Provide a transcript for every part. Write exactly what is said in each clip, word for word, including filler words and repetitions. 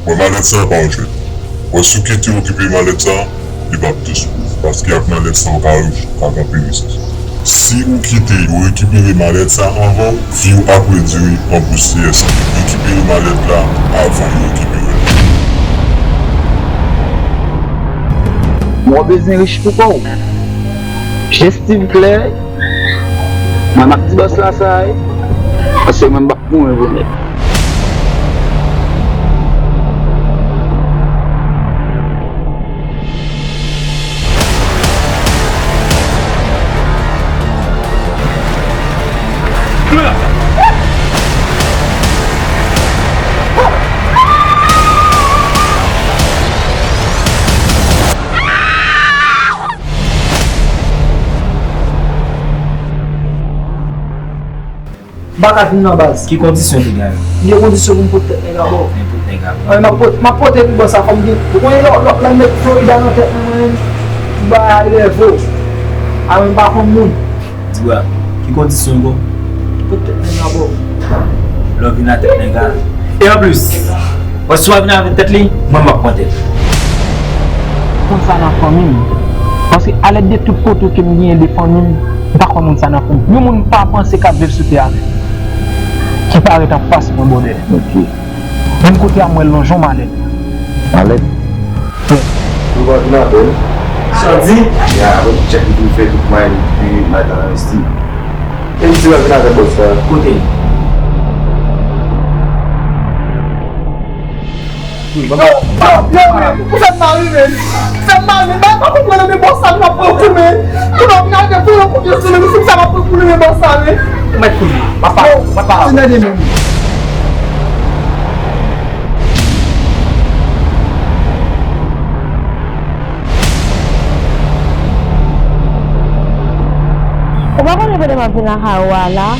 Bon, malèt sa pa yon jwèt. Wè, si w kite yo okipe malèt sa, li p ap dous pou ou. Paske ak malèt sa, ou ka, ou ka kanpe risk. Si ou kite yo rekipere malèt sa anvan w, vi w ap redui an pousyè. Sa vle di rekipere malèt la avan yo rekipere l. Mwen bezwen rich pou kò w. Jestiv klè. Mwen m ap di bòs la sa, wi. Paske mwen m p ap mouri pou nèg. M pa ka vin nan baz. Ki kondisyon te gen? M gen kondisyon pou m pot tèt nèg a ba w. Men pot nèg a ba w. Wi, m ap pot-, m ap pote pou bòs la, fò m gen. Ou konnen lè, lè, lè m met Florida nan tèt mwen, mwen menm, pou bagay a eleve w. A mwen m pa konn moun. Di bwa, ki kondisyon ankò? Pot tèt nèg a ba w. Lè w vin a tèt nèg a. E anplis, wè si w a vin avèk tèt li, mwen m ap pran tèt li. Konn sa nan fanmi m. Paske alèd de tout foto ke m genyen de fanmi m, m pa kwè moun sa nan fanmi m. Yon moun m pa panse k ap viv sou tè a, ki parèt anfas mwen bòdè. Ok. Menm kote a m wè lonj yon malèt. Malèt? Wi. Ou pa vin avè l? Sa w di? Ya, avèk tchèk li pou fè tout mwayen li pou l mete nan envesti. E m di w a vin avè bòs la. Kote l? Yo, yo, yo, men, ou fè m mal, men. Ou fè m mal, men. Mwen pa konprann, men bòs sa m ap pran kou, men. Ou pa vin avè pou yon kote sou li, men, si sa m ap pran kou, men, bòs sa, men. Ou mèt kou li. M ap pale, m ap pale. Ti nèg li menm. Ou pa konnen pandan m ap vin lakay ou a la,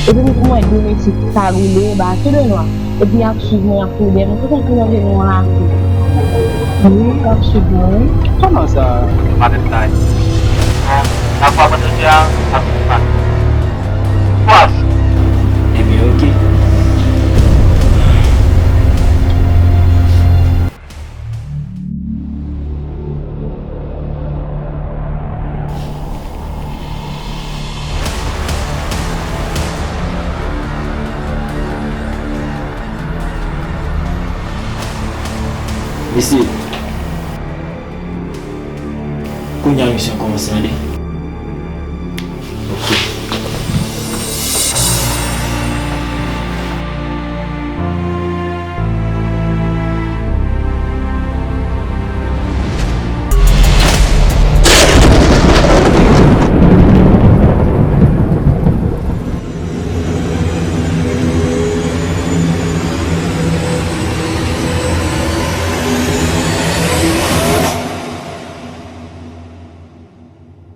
epi m wè domestik sa boule, ba tou de nwa. Epi y ap swiv mwen, y ap fouye dèyè m, se tankou yo gen yon lafil. Wi, y ap swiv mwen, wi. Kòman sa? Yo pa tèt kay. Bon, n ap wè pandan jè a ap vin pase. Kouwaj! Ebyen, oke. Mesye, kounye a misyon kòmanse, tande.